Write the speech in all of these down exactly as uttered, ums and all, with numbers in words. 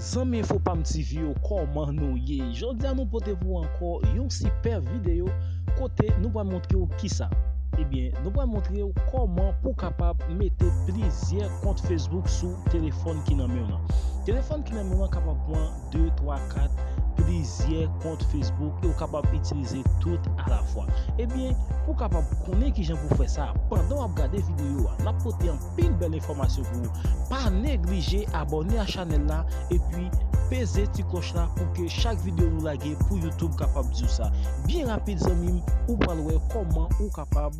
Zanmi Enfo Pam T V yo, kòman nou ye? Jodi a nou pote pou ou ankò yon sipè videyo kote nou pral montre w kisa. Ebyen, nou pral montre w kòman pou w kapab mete plizyè kont Facebook sou telefòn ki nan men w lan. Telefòn ki nan men w lan kapab pran de, twa, kat, plizyè kont Facebook e w kapab itilize tout alafwa. Ebyen, pou w kapab konnen kijan pou w fè sa, pandan w ap gade videyo a, n ap pote anpil bèl enfòmasyon pou ou. Pa neglije abòne a chanèl la epi peze ti klòch la pou ke chak videyo nou lage pou YouTube kapab di w sa. Byen rapid, zanmi m, ou pral wè kòman ou kapab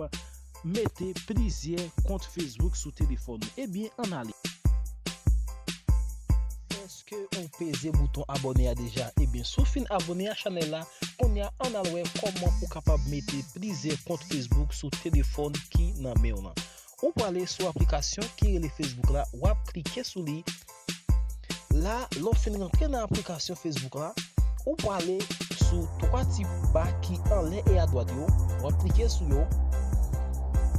mete plizyè kont Facebook sou telefòn ou. Ebyen, ann ale. Èske ou peze bouton abòne a deja? Ebyen, si w fin abòne a chanèl la, kounye a ann al wè kòman ou kapab mete plizyè kont Facebook sou telefòn ki nan men w lan. Ou prale sou aplikasyon ki rele Facebook la, w ap klike sou li. La, lè w fin rantre nan aplikasyon Facebook la, ou prale sou twa ti ba ki anlè e adwat yo, w ap klike sou yo.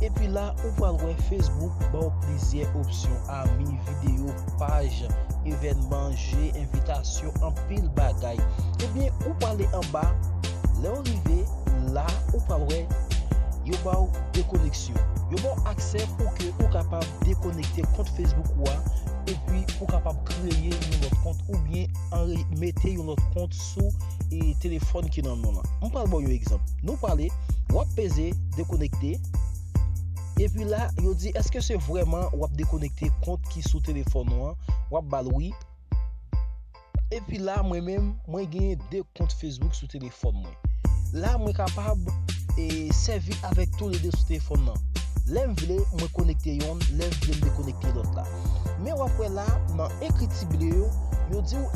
Epi la, ou pral wè Facebook ba w plizyè opsyon, ami, videyo, paj, evènman, je, envitasyon, anpil bagay. Ebyen, ou prale anba, lè w rive la, ou pral wè yo ba w dekoneksyon. Yo ba w aksè pou ke ou kapab dekonekte kont Facebook ou a, epi pou w kapab kreye yon lòt kont oubyen anre-, mete yon lòt kont sou, e, telefòn ki nan men w lan. M pral ba w yon egzanp. Nou prale, w ap peze dekonekte. Epi la, yo di, èske se vrèman w ap dekonekte kont ki sou telefòn ou an? W ap ba l wi. Epi la, mwen menm, mwen genyen de kont Facebook sou telefòn mwen. La, mwen kapab, e, sèvi avèk toulede sou telefòn nan. Lè m vle, mwen konekte yonn, lè m vle, m dekonekte lòt la. Men w ap wè la, nan ekriti ble yo, yo di w,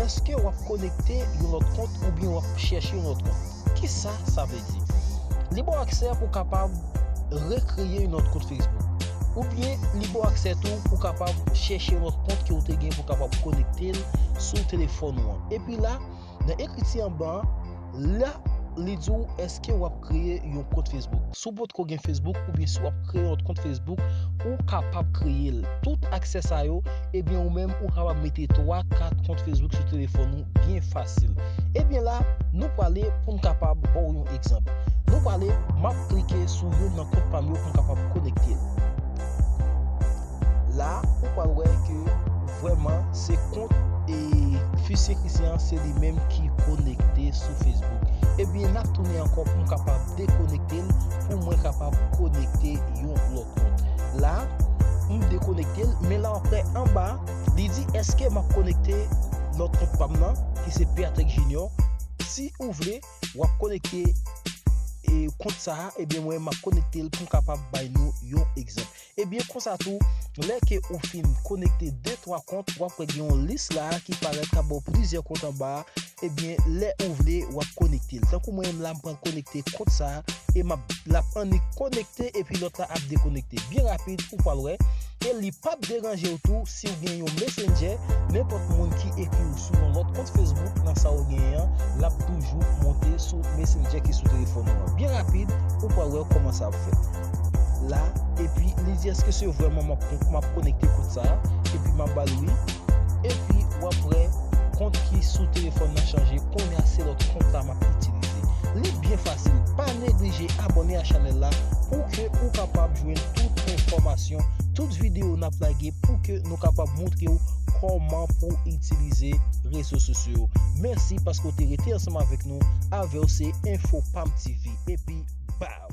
èske w ap konekte yon lòt kont oubyen w ap chèche yon lòt kont? Kisa sa vle di? Li ba w aksè pou w kapab rekreye yon lòt kont Facebook. Oubyen li ba w aksè tou pou w kapab chèche yon lòt kont ke w te gen pou w kapab konekte l sou telefòn ou an. Epi la, nan ekriti anba an, la, li di w èske w ap kreye yon kont Facebook. Si w potko gen Facebook oubyen si w ap kreye yon lòt kont Facebook, ou kapab kreye l. Tout aksè sa yo, ebyen, ou menm, ou kapab mete twa, kat kont Facebook sou telefòn ou byen fasil. Ebyen la, nou prale pou n kapab ba w yon egzanp. Nou prale, m ap klike sou youn nan kont pa m yo pou m kapab konekte l. La, ou pral wè ke vrèman se kont, e, Fisye Christian an, se li menm ki konekte sou Facebook. Ebyen, n ap tounen ankò pou m kapab dekonekte l, pou mwen kapab konekte yon lòt kont. La, m dekonekte l, men la w ap wè anba, li di, èske m ap konekte lòt kont pa m nan, ki se Pierre Tech Junior? Si ou vle, w ap konekte, e, kont sa a, ebyen, mwen, m ap konekte l pou m kapab bay nou yon egzanp. Ebyen, konsa tou, lè ke ou fin konekte de, twa kont, w ap wè gen yon lis la ki parèt k ap ba w plizyè kont anba a. Ebyen, lè ou vle, w ap konekte l. Tankou mwen menm la, m pral konekte kont sa a, e m ap, l ap annik konekte, epi lòt la ap dekonekte. Byen rapid, ou pral wè. E li p ap deranje w tou si w gen yon Messenger, nenpòt moun ki ekri w sou yon lòt kont Facebook nan sa w genyen an, l ap toujou monte sou Messenger ki sou telefòn ou an. Byen rapid, ou pral wè kòman sa ap fèt. La, epi li di, èske se vrèman m ap, m ap konekte kont sa a? Epi m ap ba l wi. Epi w ap wè kont ki sou telefòn nan chanje. Kounye a se lòt kont la m ap itilize. Li byen fasil. Pa neglije abòne a chanèl la pou ke ou kapab jwenn tout enfòmasyon, tout videyo n ap lage pou ke nou kapab montre w kòman pou itilize rezo sosyo yo. Mèsi paske w te rete ansanm avèk nou. Avè w se Enfo Pam T V. Epi, baw!